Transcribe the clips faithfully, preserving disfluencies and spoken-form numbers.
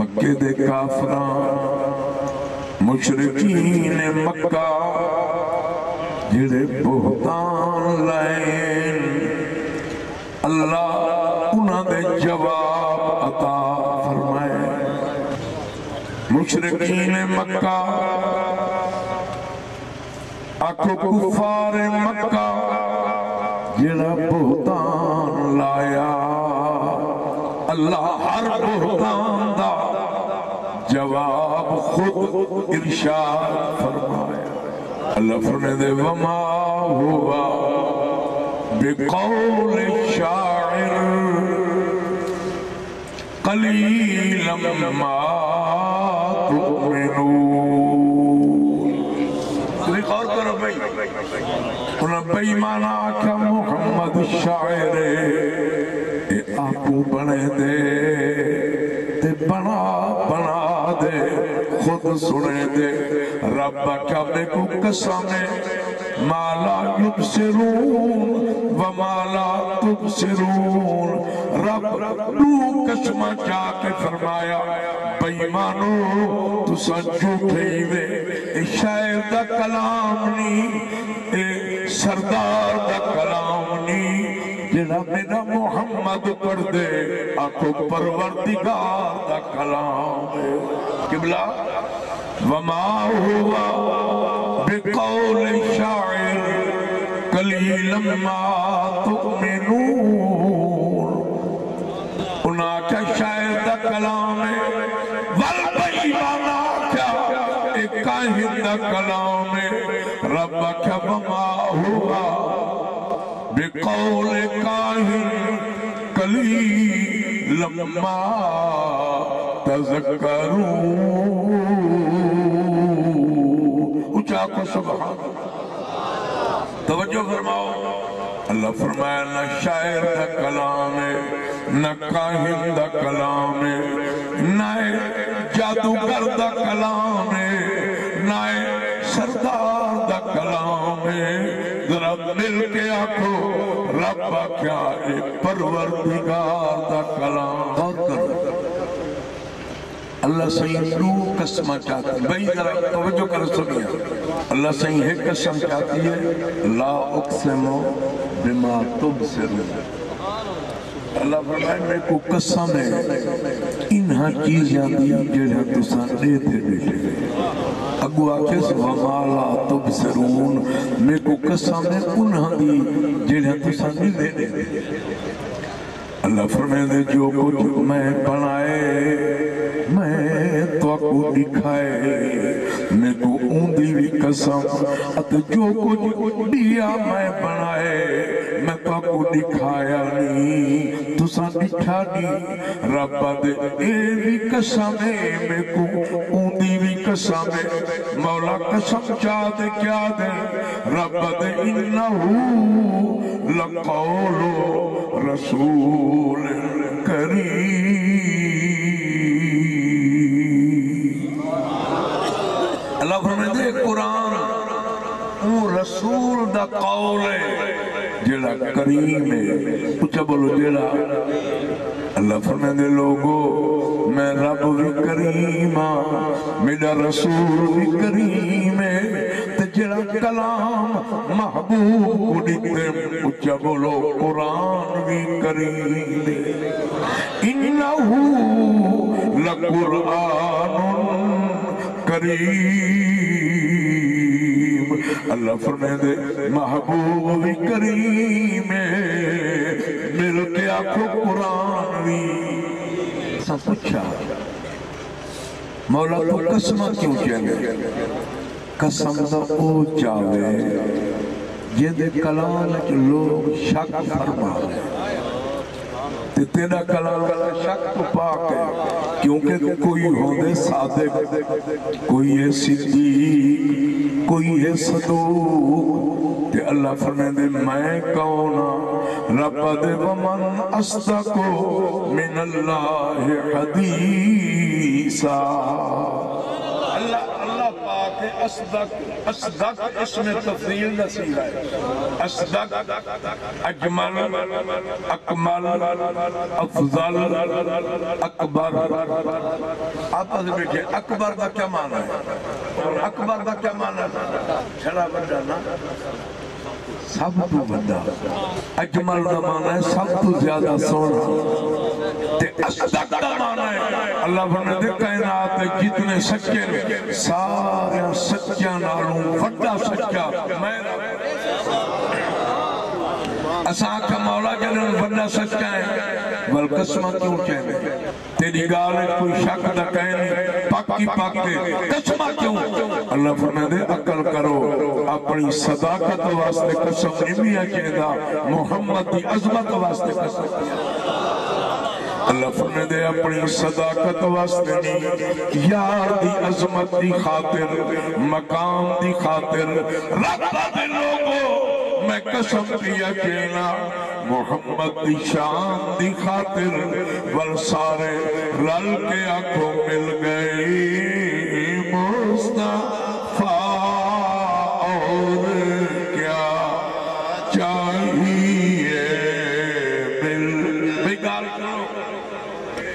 مکے دے کافراں، مشرکین مکہ، جڑے بہتان لائن، اللہ انہاں دے جواب عطا فرمائے۔ مشرکین مکہ، آکھو کفار مکہ، جڑا بہتان لایا، اللہ ہر بہتان دا جواب خود ارشاد فرمایا۔ اللہ فرمیندے، وما هو بقول شاعر قلیلا ما تؤمنون۔ تسی غور کرو بھئی، انہاں بے ایماناں آکھیا محمد شاعر ہے، اے آپوں بݨیندے تے بݨا بݨا دے خود سݨیندے۔ رب آکھیا میکوں قسم ہے، ما لا یبصرون و ما لا تبصرون۔ رب ݙو قسماں چا کے فرمایا، بے ایمانو، تساں جھوٹے ہی وے، اے شاعر دا کلام نہیں، اے سردار دا کلام نہیں، جڑا میرا محمد پڑھدے، آکھو پروردگار دا کلام ہے۔ قبلہ، وما هو بقول شاعر قلیلا ما تؤمنون۔ انہاں آکھیا شاعر دا کلام ہے، ول بے ایماناں آکھیا اے کاہن دا کلام ہے۔ رب آکھیا وما هو بقول کاہن قلیلا ما تذکرون۔ اچا آکھو سبحان اللہ۔ توجہ فرماؤ، اللہ فرمایا نہ شاعر دا کلام ہے، نہ کاہن دا کلام ہے، نہ اے جادوگر دا کلام ہے، نہ اے سردار دا کلام ہے۔ ذرا مل کے آکھو، رب آکھیا اے پروردگار دا کلام۔ غور کرو، اللہ سائیں ݙو قسماں چاتی، بھئی ذرا توجہ کرو سنیا۔ اللہ سائیں ہک قسم چاتی ہے، لا اقسم بما تبصرون۔ اللہ فرمائے میکوں قسم ہے انہاں چیزاں دی جڑیاں تساں ݙیہدے ٻیٹھے۔ اڳوں آکھیس وما لا تبصرون، میکوں قسم ہے انہاں دی جڑیاں تساں ݙیہدے ݙیہدے۔ اللہ فرمیندے جو کجھ میں بݨائے میں تہاکوں ݙکھائے، میکوں اوندی وی قسم، اتے جو کجھ ٻیا میں بݨائے میں تہاکوں ݙکھایا نی، تساں ݙٹھا نی۔ رب آہدے اے وی قسم اے میکوں اوندی وی قسم اے۔ مولا قسم چا تے کیا دے؟ رب آہدے انہ لقول رسول کریم۔ اللہ فرمیندے قرآن اوں رسول دا قول ہے جڑا کریم ہے۔ اچا بولو جڑا۔ اللہ فرمیندے لوگو میں رب وی کریم ہاں، میݙا رسول وی کریم ہے، تے جڑا کلام محبوب کوں ݙتے، اچا بولو قرآن وی کریم ہے۔ انہ لقرآن کریم۔ اللہ فرمیندے محبوب وی کریم ہے، مل کے آکھو قرآن وی۔ اساں پچھا مولا توں قسماں کیوں چیندے؟ قسم دا او چاوے جیندے کلام وچ لوگ شک فرماوے۔ تے تیݙا کلام شک توں پاک ہے، کیونکہ کوئی ہوندے صادق، کوئی ہے صدیق، کوئی ہے صدوق۔ تے اللہ فرمیندے میں کون ہاں؟ رب آہدے ومن اصدق من اللہ حدیثا۔ اللہ، اللہ پاک اصدق، اصدق اسم تفضیل دا صیغہ ہے۔ اصدق، اجمل، اکمل، افضل، اکبر۔ آپس وچ بیٹھے، اکبر دا کیا معنی ہے؟ اکبر دا کیا معنی ہے؟ چھڑا وݙا نا، سب توں وݙا۔ اجمل دا معنی ہے سب توں زیادہ سوہݨا۔ تے اصدق دا معنی ہے، اللہ فرمائے دے کائنات دے جتنے سچے نے، سارے سچیاں نالوں وݙا سچا میں رب۔ اساں آکھیا مولا جݙݨ وݙا سچا ہے، ول قسماں کیوں چیندے؟ تیݙی ڳالھ وچ کوئی شک دا کائنی، پک ہی پک ہے، قسماں کیوں؟ اللہ فرمیندے، عقل کرو، اپݨی صداقت واسطے قسم نمیا چیندا، محمد دی عظمت واسطے قسم۔ اللہ فرمیندے، اپݨی صداقت واسطے نہیں، یار دی عظمت دی خاطر، مقام دی خاطر، رب دے لوگو، میں قسم پیا چینا، محمد دی شان دی خاطر، ول سارے رل کے آکھو مل گئی مصطفیٰ، اور کیا چاہیے مل۔ بھئی ڳالھ کرو،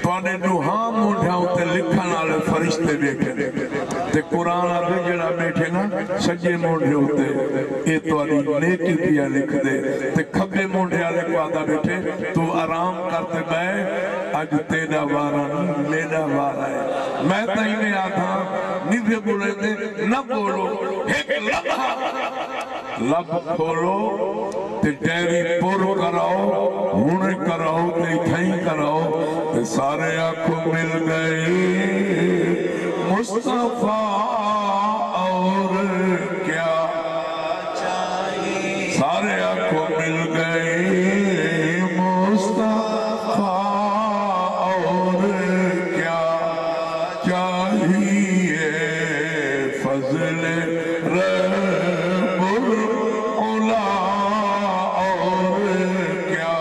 تہاݙے ݙوہاں مونڈھیاں اتے لکھݨ والے فرشتے ٻیٹھے نے۔ تے قرآن آہدے جیڑھا ٻیٹھے نا سڄے مونڈھے اتے، اے تہاݙی نیکی پیا لکھدے۔ تے کھٻے مونڈھے والے کوں آہدا ٻیٹھے، توں آرام کر تے ٻہہ، اڄ تیݙا وارا نی، میݙا وارا ہے۔ میں تاں ایویں آہداں، نوھے ٻولیندے نہ ٻولو، ہک لمحہ لب کھولو تے ڈائری پر کراؤ، ہݨ کراؤ تے اتھائیں کراؤ، تے سارے آکھو مل گئے مصطفیٰ، اور کیا چاہیے؟ سارے آکھو مل گئے مصطفیٰ، اور کیا چاہیے؟ فضل رب العلا، اور کیا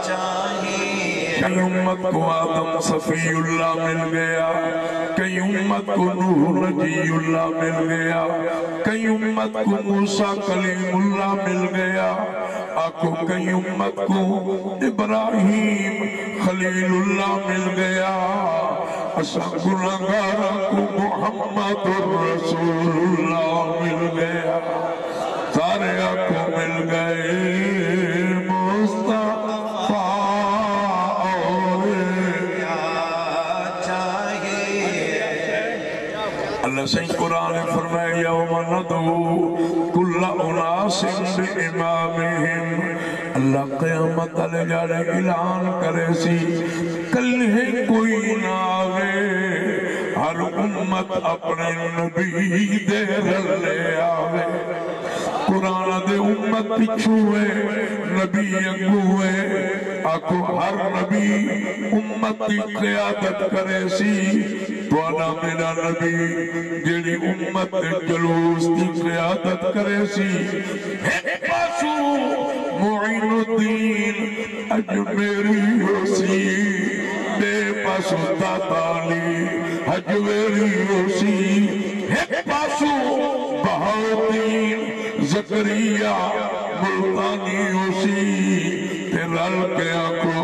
چاہیے؟ کئی امت کو آدم صفی اللہ مل گیا، کئی امت کو نوح نجی اللہ مل گیا، کئی امت کو موسیٰ کلیم اللہ مل گیا، آکھو کئی امت کو ابراہیم خلیل اللہ مل گیا، اساں گناہگاراں کو محمد رسول اللہ مل گیا۔ سارے آکھو مل گئے مصطفیٰ، اور کیا چاہیے؟ اللہ سائیں قرآن فرمائے، یوم ندعو کل اناس بامامہم۔ اللہ قیامت والے ݙیہاڑے اعلان کریسی، کلھے کوئی نہ آوے، ہر امت اپݨے نبی دے رلے آوے۔ قرآن دے امت پچھوں ہے، نبی اڳوں ہے۔ آکھو ہر نبی امت دی قیادت کریسی۔ تہاݙا میݙا نبی جیڑھی امت دے جلوس دی قیادت کریسی، ہک پاسوں معین الدین اجمیری ہوسی، ٻئے پاسوں داتا علی ہجویری ہوسی، ہک پاسوں بہاؤالدین زکریا ملتانی ہوسی، تے رل کے آکھو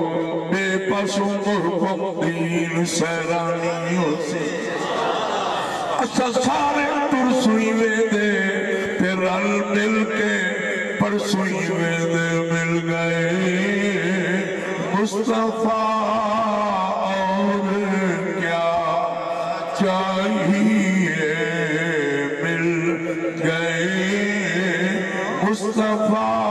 ٻئے پاسوں محکم الدین سیرانی ہوسی۔ اساں سارے ترسوں ہی ویندے تے رل مل کے پرسوں ہی ویندے، مل گئے مصطفیٰ، اور کیا چاہیے، مل گئے مصطفیٰ۔